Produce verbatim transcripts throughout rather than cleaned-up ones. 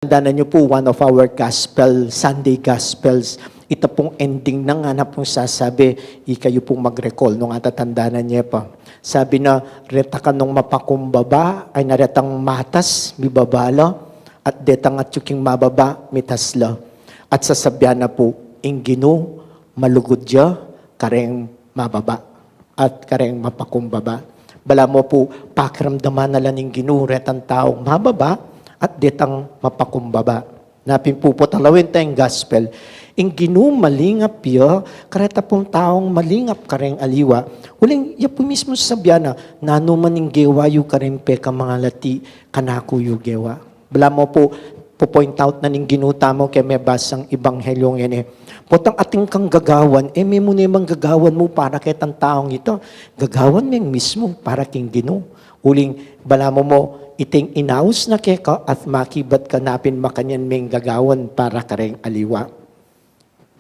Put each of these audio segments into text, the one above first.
Tandaan niyo po, one of our gospel, Sunday Gospels, ita pong ending na ngana pong sasabi, ikayu pong mag-recall, nung atatandanan niya pa. Sabi na, reta kanung mapakumbaba, ay na retang matas, mibaba la, at detang atyu king mababa, mitas la. At sasabian na po, ing Ginu, malugud ya, kareng mababa at kareng mapakumbaba. Balamu pu, pakiramdaman na la ning Ginu retang taung mababa at detang mapakumbaba. Napin pu, potang lawen taya ing gospel, ing Ginu malingap ya kareta pung taung malingap kareng aliwa. Uling ya pu mismu sasabian na, nanu man ing gewa yu kareng pekamangalati, kanaku yu gewa. Balamu pu, pu-point out na ning Ginu tamu keng mebasang ebanghelyo ngeni. Potang atin kang gagawan, e me mu ne manggagawan mu para ketang taung ita. Gagawan me mismu para king Ginu. Uling balamu mu, iting inaus na keka at makibat ka na pin makanyan meng gagawan para kareng aliwa.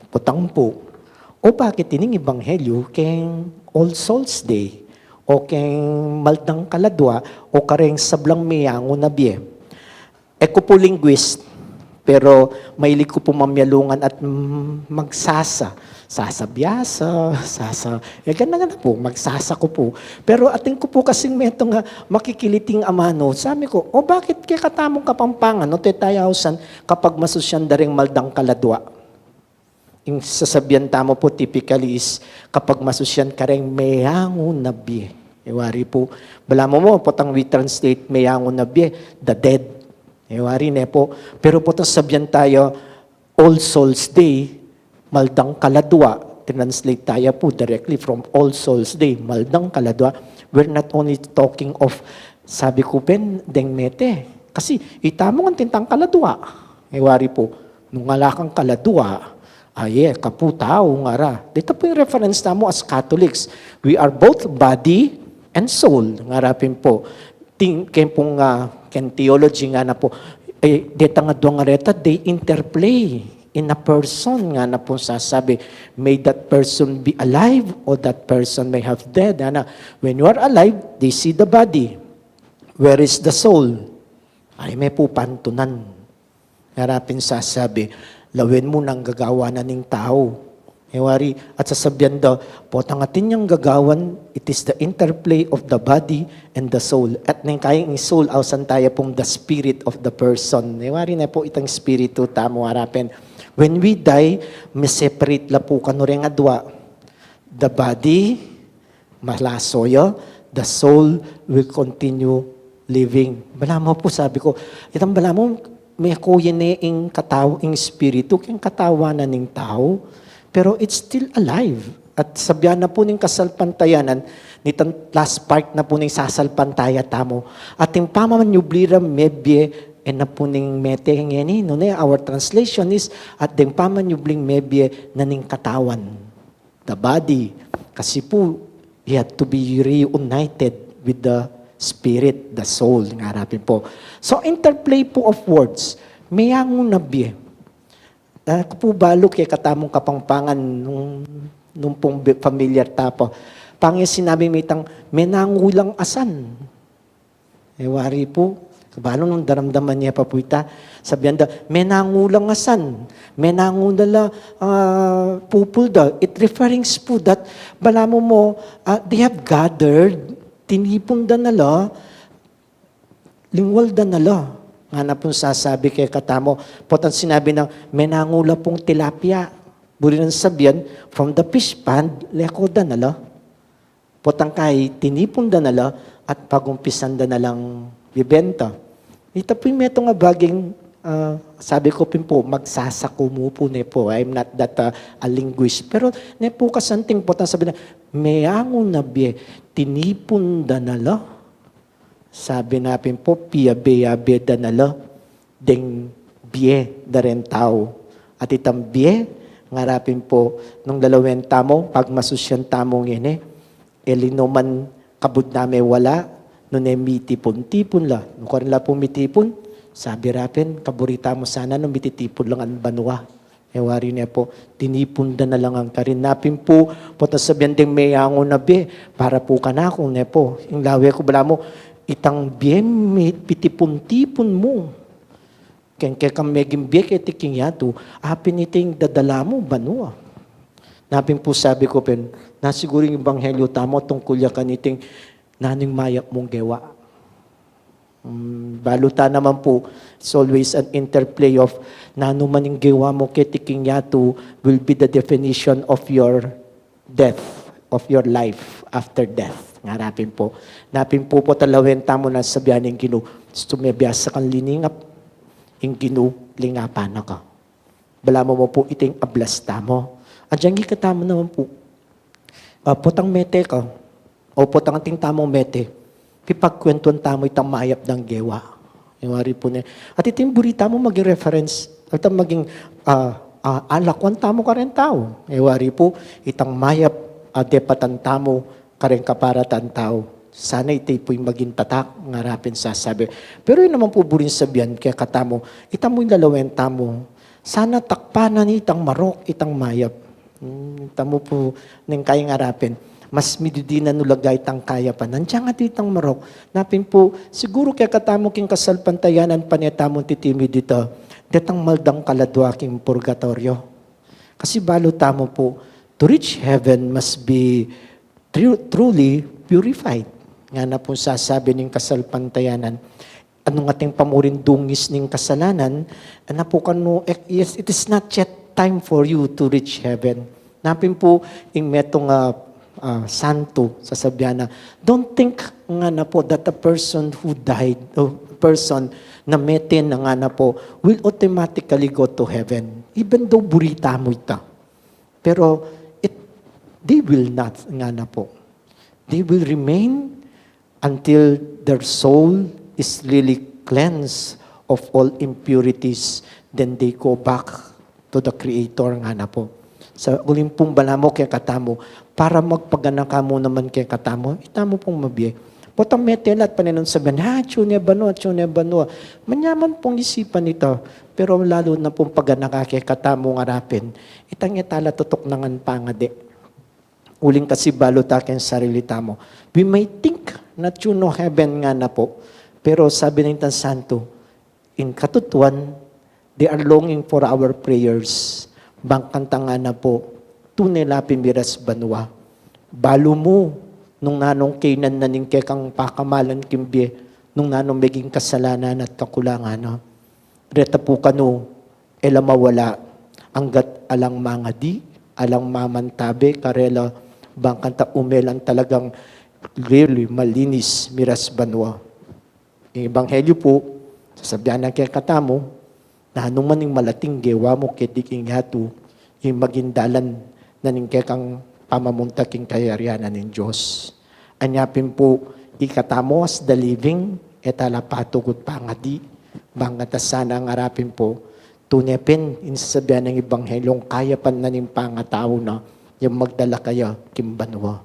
Potang pu, o bakit ining ebanghelyo keng All Souls Day o keng Maldang Kaladua o kareng sablang meyangu na bie? E ku pu linguist, pero mahilig ku pu mamyalungan at, mm, magsasa. Sasa biasa, sasa, e, gana-gana pu, magsasa ku pu. Pero atin ku pu kasing metung a makikiliting amanu. Sabi ku, o bakit kekatamung Kapampangan, o te taya ausan, kapagmasusyan da reng Maldang Kaladua? Ing sasabian tamu pu typically is kapagmasusyan kareng meyangu na bie. E wari pu, balamu mu, potang we translate meyangu na bie, the dead. E wari ne pu. Pero potang sabian taya All Souls Day, Maldang Kaladua, translate taya pu directly from All Souls Day, Maldang Kaladua, we're not only talking of, sabi ku pin, deng mete. Kasi itamu ngan atin tang kaladua. E wari pu, nung ala kang kaladua, aye ka pu tau, ngara. Deta pu ing reference tamu as Catholics. We are both body and soul, ngara pin pu. Ting, keng pung, ah, keng theology ngana pu, e, detang adua ngareta, they interplay in a person, ngana pung sasabi, may that person be alive or that person may have dead. Ana, when you are alive, they see the body. Where is the soul? Ay, me pu pantunan. Ngara pin sasabi, lawen mu nang gagawan na ning tau. E wari, at sasabian da, potang atin yang gagawan, it is the interplay of the body and the soul. At neng kayang ing soul, ausan taya pung the spirit of the person. E wari ne pu itang spiritu tamu, harapin. When we die, me-separate la pu kanu reng adua. The body, malaso ya, the soul will continue living. Balamu pu, sabi ku, itang balamu, me ku yan e ing kataw-, ing spiritu, keng katawan na ning tau, pero it's still alive. At sabian na pu ning kasalpantayanan, nitang last part na pu ning sasalpantaya tamu. At ing pamanyubli ra mebie, e na pu ning mete ngeni, nune, our translation is, at deng pamanyubling mebie na ning katawan. The body. Kasi pu, he had to be reunited with the spirit, the soul, ngara pin pu. So, interplay pu of words. Meyangu na bie. Ah, ku pu balu kekatamung Kapampangan nung, nung pung bi-, familiar ta pa. Pang e sinabi mitang, menangu lang asan. E wari pu, kabalu nung daramdaman ye pa pu ita, sabian da, menangu lang asan, menangu na la, ah, pupul da. It referring pu that, balamu mu, ah, they have gathered, tinipun da na la, lingwal da na la. Ngana pung sasabi kekatamu, potang sinabi nang, menangu la pung tilapia. Buri nang sabian, from the fish pond, leko da na la. Potang kai, tinipun da na la at pagumpisan da na lang bibenta. Ita pu ing metung a baging, ah, sabi ku pin pu, magsasaku mu pu ne pu. I'm not that, ah, a linguist. Pero ne pu kasanting potang sabi na, meyangu na bie, tinipun da na la. Sabi na pin pu, piyabe-yabe da na la deng bie da reng tau. At itang bie, ngara pin pu, nung lalawen tamu, pagmasusyan tamu ngeni, e lino man kabud na me wala, nune mitipun-tipun la. Nung karin la pu mitipun, sabi ra pin, kaburi tamu sana nung mititipun la ngan banua. E wari ne pu, tinipun da na la ngan karin. Na pin pu, potang sabian deng meyangu na bie, para pu kanaku ne pu. Ing lawe ku balamu, itang bie mi-, pitipun-tipun mu. Keng kekang meging bie keti king yatu, apin iting dadala mu banua. Napin pu sabi ku pin, na siguru ing ebanghelyu tamu tungkul ya kaniting nanu ing mayap mung gewa. Hmm, balu ta naman pu, it's always an interplay of nanu man ing gewa mu keti king yatu will be the definition of your death, of your life after death. Ngara pin pu. Napin pu pu talawen tamu na sabian ning Ginu, tumebia sa kang liningap, ing Ginu lingapan na ka. Balamu mu pu iting ablas tamu. Agyang ikatamu naman pu. Ah, potang mete ka. O potang atin tamung mete. Pipagkwentuan tamu itang mayap dang gewa. Ing wari pu ne. At iting buri tamu maging reference. At maging, ah, ah, alakwan tamu karen tau. Ing wari pu, itang mayap, ah, depatan tamu karen kaparatan tau. Sana iti pu ing maging tatak, ngara pin sasabi. Pero ing naman pu buring sabian kekatamu, ita mu ing lalawen tamu, sana takpan na ni itang marok, itang mayap. Hmm, tamu pu, neng kayang arapin, mas mididinan ulaga itang kayapan. Nandiyan nga di itang marok. Napin pu, siguru kekatamu king kasalpantayanan pane tamu titimid ita, detang maldang kaladua king purgatoryo. Kasi balu tamu pu, to reach heaven must be tru-, truly purified. Ngana pung sasabi ning kasalpantayanan. Anu nga ating pamuring dungis ning kasalanan, ana pu kanu, eh, yes, it is not yet time for you to reach heaven. Napin pu, ing metung, ah, ah, santu, sasabian na, don't think ngana pu that a person who died, o person na mete na ngana pu, will automatically go to heaven. Even though buri tamu ita. Pero it, they will not, ngana pu. They will remain until their soul is really cleansed of all impurities, then they go back to the Creator, ngana pu. Sa uling pung balamu kekatamu, para magpaganaka mu naman kekatamu, ita mu pung mabie. Potang mete la at pane nung sabian, "Ah, atyu ne banua, atyu ne banua." Manyaman pung isipan ita, pero lalu na pung paganaka kekatamu ngarapin, itang e tala tutuknangan pangadi. Uling kasi balu ta keng sarili tamu. We may think na atyu no heaven ngana pu, pero sabi ning tang santu, in katutuan, they are longing for our prayers. Bang kanta ngana pu, tune la pin miras banua. Balu mu, nung nanung kaynan na ning kekang pakamalan king bie, nung nanung meging kasalanan at kakulangan na. Reta pu kanu, e la mawala, anggat alang mangadi, alang mamantabe karela, bang kanta ume lang talagang really malinis miras banua. Ing ebanghelyu pu, sasabian na kekatamu, nanu man ing malating gewa mu keti king yatu, ing maging dalan na ning kekang pamamunta king kayarian na ning Dios. Anya pin pu, ikatamu as the living, e tala patugut pangadi, bang kanta sana ngarapin pu, tune pin, ing sasabian ning ebanghelyu, kayapan na ning pangatau na, yang magdala kaya king banua.